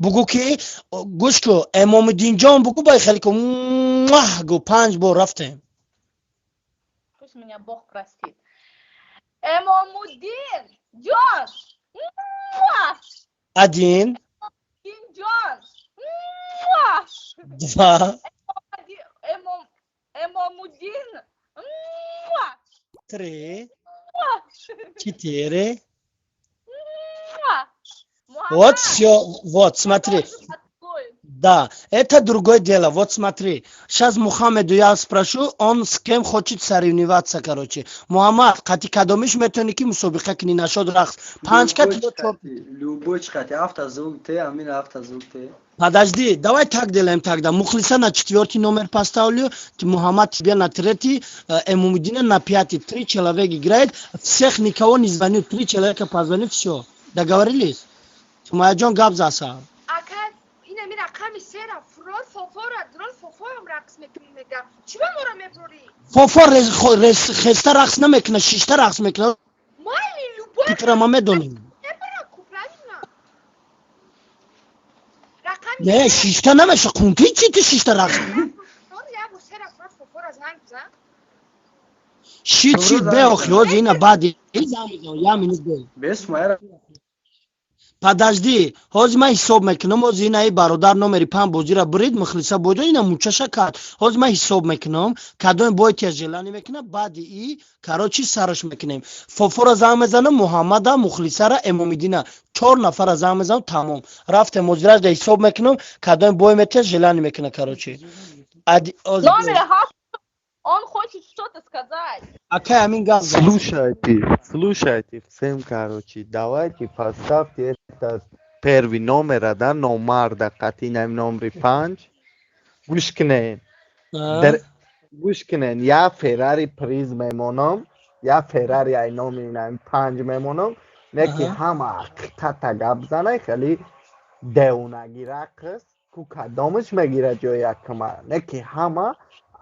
Бугӯ, ки гӯш ку, Эмомиддинҷон, бугӯ, бай хеле ку, муах гӯ, панҷ бор рафтем. Пусть меня Бог простит. Эмомуддин ҷон! Муа! Один. Дин ҷон! Муа! Два. Эмомуддин! Муа! Три. Муа! Четыре. Муа! Вот. Муҳаммад! Все, вот смотри. Тоже поцелуй. Да, это другое дело. Вот смотри, сейчас Мухаммеду я спрошу, он с кем хочет соревноваться, короче. Мухаммад, қати кадомиш метавонӣ, ки мусобиқа кунӣ нашод рақс? Панҷ кати ё чор? Любой чқати, ҳафта звук те, амин, ҳафта звук те. Подожди, давай так делаем тогда. Мухлиса на четвертый номер поставлю, ты, Мухаммад, тебе на третий, Эмомуддина на пятый. Три человека играет, всех никого не звоню, три человека позвоню, все. Договорились? Сумаяджон, гап заса. Ака, ина ми рақами сера фурор, фофора дрон, фофоям рақс мекунӣ, мега чиба моро мебурӣ? Фофо хеста рақс намекуна, шишта рақс мекуна. Майли, любой. Фикра ма медонем. Мебара ку, правильно, рақами Не, шишта намеша, қунки чи ту шишта рақс? Фурор я бо сера фурор, фофора занг бизан. Шит, шит, бе, охи, ҳози ина баъди занг мезанам, я минут бе. Бес майра. Подожди, ҳозир ман ҳисоб мекунам, ҳозир ина и бародар номери панҷ бозира бурид, Мухлиса бойдо, ина мучаша кард. Ҳозир ман ҳисоб мекунам, кадоми бой тия желание мекунам, баъди и, короче, сараш мекунем. Фофора занг мезанам, Муҳаммада, Мухлисара, Эмомиддина. Чор нафара занг мезанам, тамом. Рафтем, ҳозирашда ҳисоб мекунам, кадоми бой метия желание мекуна, короче. Номер ҳафт. Он хочет что-то сказать. Акай Амин, гап зан. Слушайте, слушайте, всем, короче, давайте поставьте этот первый номер, да, номарда, қатинам номери панҷ. Гӯш кунед. А? Дар гӯш кунед, я Феррари приз мемонам, я Феррари ай номи инам панҷ мемонам, не ки ҳама ҳақиқата гап занай, хеле девонагӣ рақс, ку кадомаш мегира ҷои якума, не ки ҳама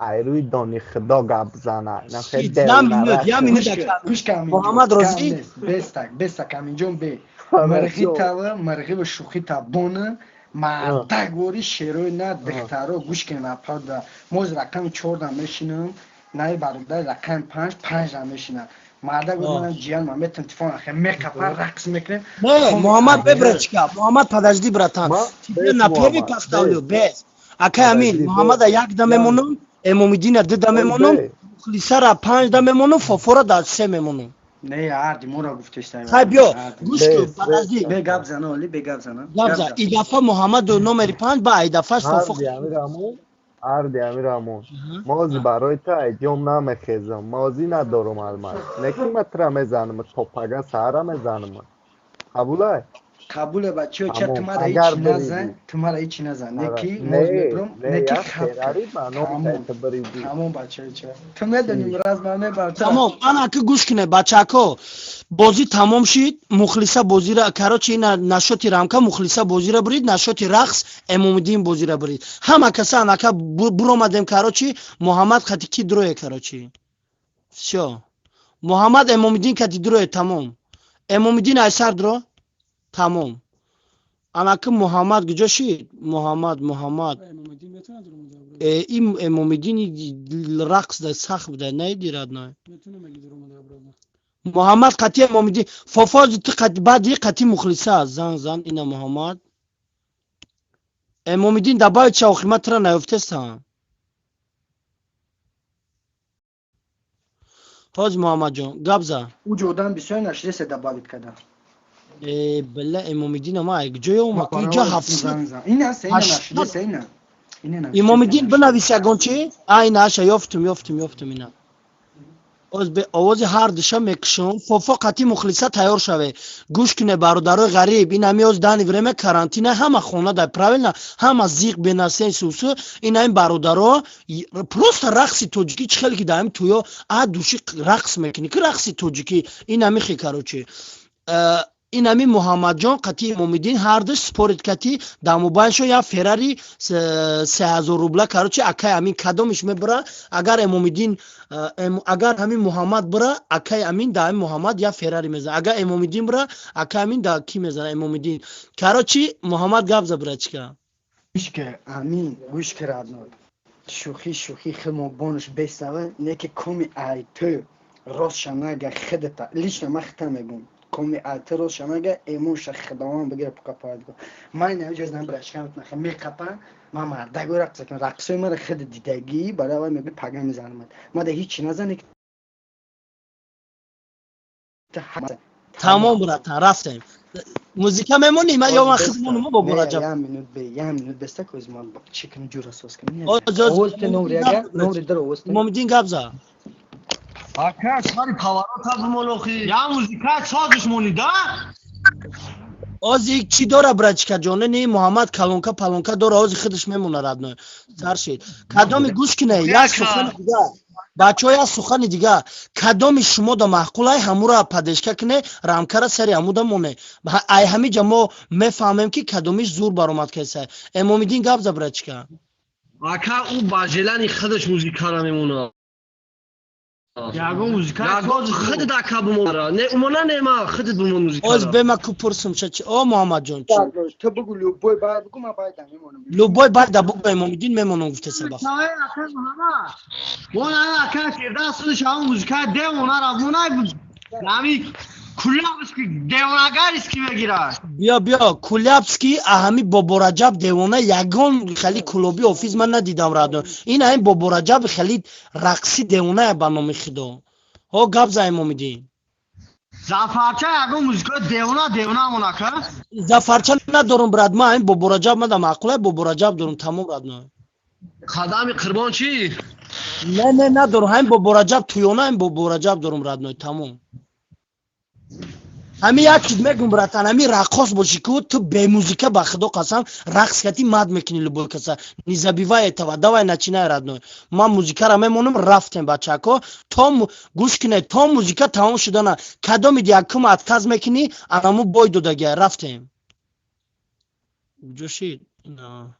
ай рӯи дони худо гап зана. На хеле Шит, я минут, я минут. Гӯш ка, Аминҷон, Муҳаммад гап розӣ? нест. Бестак, бестак, Аминҷон, бе мирғи тава, мирғи шӯхи табона, мардак вори шерои на духтаро. Гӯш кунед, апада моз рақами чорда мешинам, най бародар рақами панҷ, панҷда мешинам. Мардак вори манам ҷиян, ман метам телефон ахе меқапа, рақс мекунем. Не, Муҳаммад, бе, братчика. Муҳаммад, подожди, братан. Тебе Без на первый Муҳаммад, поставлю, без. без. Акай Амин, Подожди, без. Муҳаммада як да мемонам, Эмомиддина ду да мемонам, Мухлисара панҷ да мемонам, Фофора да се мемонам. Не, ҳарди моро гуфтеста. Хай, биё, гӯш кун, Без, подожди. Бе гап зана, оли бе гап зана. Гап за. И дафъа Муҳаммаду номери панҷ, ба ай дафъаш Фофо. Ҳарди Амирамон, ҳарди Амирамон, мози барои ту айҷом намехезам, мозӣ надорум, алмаз, не ки ма тура мезанам, то пага саҳара мезанам, қабулай? Қабуле, бачаҳо, ча. Тамом. Ту мара Агар ҳичи биридӣ. назан, ту мара ҳичи назан, не ки Не, моз мебурам, не, не ки як хат. Феррари ба номи Тамом. ту биридӣ. Тамом, бачаҳо, ча, ту медонӣ, раз ман мебарам. Тамом, ана ки гӯш кунед, бачако, бозӣ тамом шид, Мухлиса бозира, короче, ина нашоти рамка Мухлиса бозира бурид, нашоти рақс Эмомиддин бозира бурид. Ҳама каса анака буромадем, короче, Муҳаммад қати ки дурое, короче, всё, Муҳаммад Эмомиддин кати дурое, тамом. Эмомиддин айсар дуро, тамом. Анаки Муҳаммад куҷо шид? Муҳаммад, Муҳаммад. Ин Эмомиддини рақс да сахт буда, наиди, родной. Муҳаммад қати Эмомиддин, Фофози ту қати, баъди қати Мухлиса зан зан. Ина Муҳаммад, Эмомиддин добавить ша, охир ман тура наёфтестам. Ҳози, Муҳаммадҷон, гап за. Уҷо одам бисёр нашидесе, добавить кардам. Э, била, Эмомиддин ма куҷо ёмад? Иҷо ҳафтсад Ина аст, ина. Ҳаштод. Нашидесе, ина, ина нашидесе. Имомиддин, бинавис ягон чи. А, ина аша, ёфтум, ёфтум, ёфтум, ина. Оз бе овози ҳар душа мекушам. Фофо қати Мухлиса тайёр шаве. Гӯш куне, бародарои ғариб, ин ҳами оз данный время карантина, ҳама хона да, правильно, ҳама зиқ бенасен сусу. Ин ҳами бародаро просто рақси тоҷикӣ, чӣ хеле ки дар ҳами тӯё а души рақс мекунӣ, ки рақси тоҷикӣ ин ҳами хе, короче. Ин ҳами Муҳаммадҷон қати Имомиддин ҳардуш спорить кати дар мобайншо як Феррари 3000 рубла. Короче, акай Амин кадомиш мебура? Агар Эмомиддин, агар ҳамин Муҳаммад бура, акай Амин да ҳамин Муҳаммад як Феррари мезана. Агар Эмомиддин бура, акай Амин да ки мезана? Эмомиддин. Короче, Муҳаммад, гап за, брачка. Гӯш ки, Амин, гӯш ки, родной. Шӯхӣ шӯхӣ, химо бонуш бесава, не ки коми ай ту ростша нага хидата. Лично ман хита мегум. Коми ай ту ростша нага, эмонша хидован бигира пука пайдго. Ман ина ҷоз нам брачкам наха меқапа, ман мардаго рақс кунам. Рақсои мара хид дидагӣ, барои вай мегӯ пага мезанам. Ма да ҳеч назане ки Тамом, братан, рафтем. Музика мемонӣ ма ё ман хид монум бо Раҷаб? Я минут бе, я минут беста коз ман чӣ кунам, ҷура соз кунам. Оз, оз, Овоз те номри ага, номри дар овоз те. Имомиддин, гап за. Ака, сари поворота бимон охи. Я музика созиш монида? Ози чӣ дора, брачка ҷоне? Не, Муҳаммад калонка палонка дора, ози худаш мемона, родной. Сар шид. Кадоми, гӯш кине, як сухани дига. Бачаҳо, як сухани дига. Кадоми шумо да маъқулай, ҳамура поддержка кине, рамкара сари ҳамуда моне. Ай ҳамиҷа мо мефаҳмем, ки кадомиш зур баромад кесай. Эмомиддин, гап за, брачка. Ака, ӯ ба желани худаш музикара мемона. Ягон музика Ягон худат ака бимона. Не, умона не ма худат бимон Оз музикара. бема ку пурсум ша чи. О, Муҳаммадҷон, чи? Ту бугу, любой баъд бугу, ман баъд мемонам. Любой баъд да бугу, Эмомиддин мемонам гуфте сабах. Ака Муҳаммад. Мона ака кирда судаш ҳамон музика девона равона ҳами Кулябский девонагариски мегирад. Биё, биё, Кулябский аҳами Бобораҷаб девона ягон хели клуби офис ман надидам, родной. Ин ҳами Бобораҷаб хели рақси девоная, ба номи худо. Ҳо, гап за, Эмомиддин. Зафарча ягон музикаи девона девона мон ака. Зафарча надорум, брат, ман ҳамин Бобораҷаб мада маъқулай, Бобораҷаб дорум, тамом, родной. Қадами қурбон чӣ? Не, не, надорум, ҳамин Бобораҷаб туёна, ҳамин Бобораҷаб дорум, родной, тамом. Ҳамин як чиз мегум, братан, ҳамин раққос бошӣ ку ту бемузика, ба худо қасам, рақс кати мад мекунӣ любой каса. Не забивай этого. Давай, начинай, родной. Ман музикара мемонам, рафтем, бачако. То гӯш кинед, то музика тамом шудана кадоми якум отказ мекунӣ, анаму бой додагия. Рафтем. Ҷошид. На.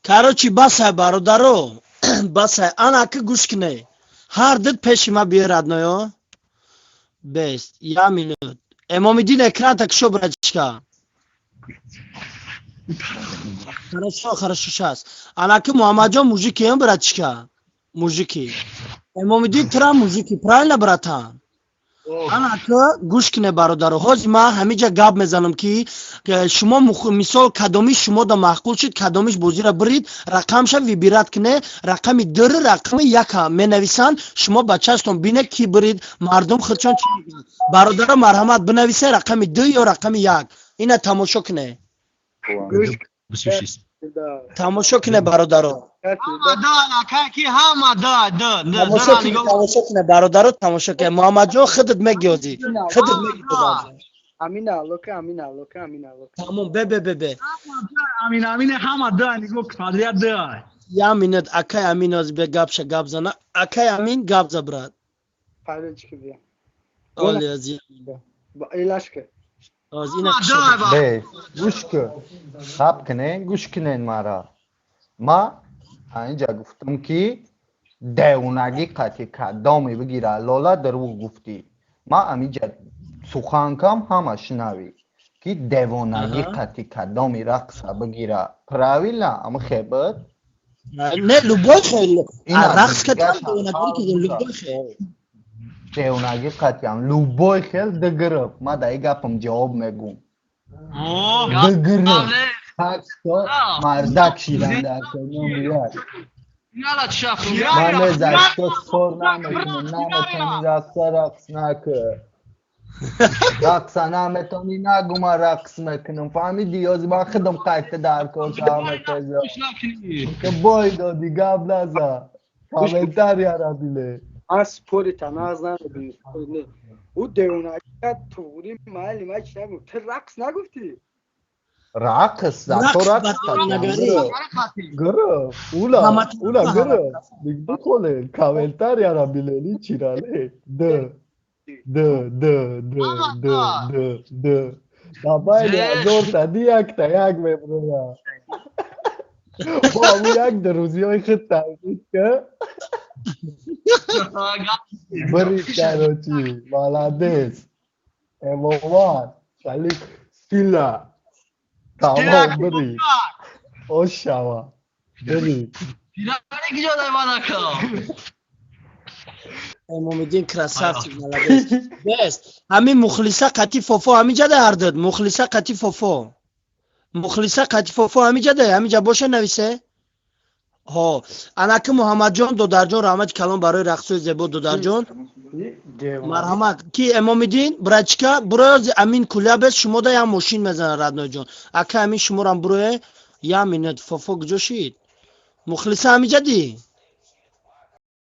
Короче, басай, бародаро, басай. Ана ки гӯш кине. Ҳар дид пеши ма биё, родной. Бест, я минут. Эмомиддин, экран-та кушо, братишка. Хорошо, хорошо, щас. Ана ки Муҳаммадҷон мужики, братишка? Мужики. Эмомиддин, тра мужики, правильно, братан? Ана ки гӯш кине, бародаро, ҳозир ман ҳамиҷа гап мезанам, ки шумо мисол кадомиш шумо да маъқул шуд, кадомиш бозира бирид, рақамша выбирать кине, рақами др, рақами яка менависанд, шумо ба чаштон бине, ки бирид, мардум худшон чӣ мегӯянд. Бародаро, марҳамат, бинависе рақами д ё рақами як. Ина тамошо кине. Тамошо кине, бародаро. Тамошо кине, бародаро, тамошо кине. Муҳаммадҷон, худат мегиёзӣ, худат мегиёзӣ. Амина, алока, амина, алока, амина, алока. Тамом, бе, бе, бе, бе. Амин, амин, ҳама да, нигоҳ, подряд да. Я минут, акай Амин оз бе гапша гап зана. Акай Амин, гап за, брат. Павелчики, бия. Оли ази. Илашка. Оз ина. Бе, гӯш кун. Хаб кинен, гӯш кинен мара. Ма инҷа гуфтам, ки девонагӣ қатъи кадоме бигира, Лола дурӯғ гуфтӣ. Ма амиҷа суханкам ҳама шунавӣ, ки девонагӣ қатъи кадоми рақса бигира. Правильно, ама хебат? Не, любой хел. Рақс кардам, девонагӣ ки любой хел. Девонагӣ қатъиам любой хел дигириб. Ма да и гапам ҷавоб мегум. Дигириб. Так что мардак шидан дар номи як. Ман за что спор намекунам, наметони рақса, рақс накун. Рақса наметони, нагу ман рақс мекунам. Фаҳмиди? Ёзи ман худам қайта дар кор шавам. Бой доди, гап наза. Комментарияра биле. Ман спорита нағз намебинам. Ӯ девонагӣ туғри майли, ман чи нагум? Ту рақс нагуфтӣ? Рақс, зато Рақс рақс ба қатъи. девонагарӣ. Гуру, ула, ула гуру. Бихоне, комментарияра билели чирале. Д, Д, Д, Д, Д, Д, Д. Дабайли ҳазорта ди якта як меброя. Бо ҳамун як друзьёи худ таҳдид ка. Бирид, короче, молодец. Эмомар, шалик, сила. Тамом, бирид. Ошава. Бирид. Фирари киҷо дай манака? Эмомиддин красавчик, молодец. Бест. Ҳамин Мухлиса қати Фофо ҳамин ҷада ҳардад. Мухлиса қати Фофо. Мухлиса қати Фофо ҳамин ҷада, ҳамин ҷа боша нависе. Ҳо, анаки Муҳаммадҷон, додарҷон, раҳмати калон барои рақсҳои зебо, додарҷон. Марҳамат, ки Эмомиддин, братчика, буроёзи Амин Кулябес, шумо да як мошин мезана, роднойҷон. Ака Амин, шуморам буроe. Як минут, Фофо куҷо шид? Мухлиса ҳамин ҷадӣ?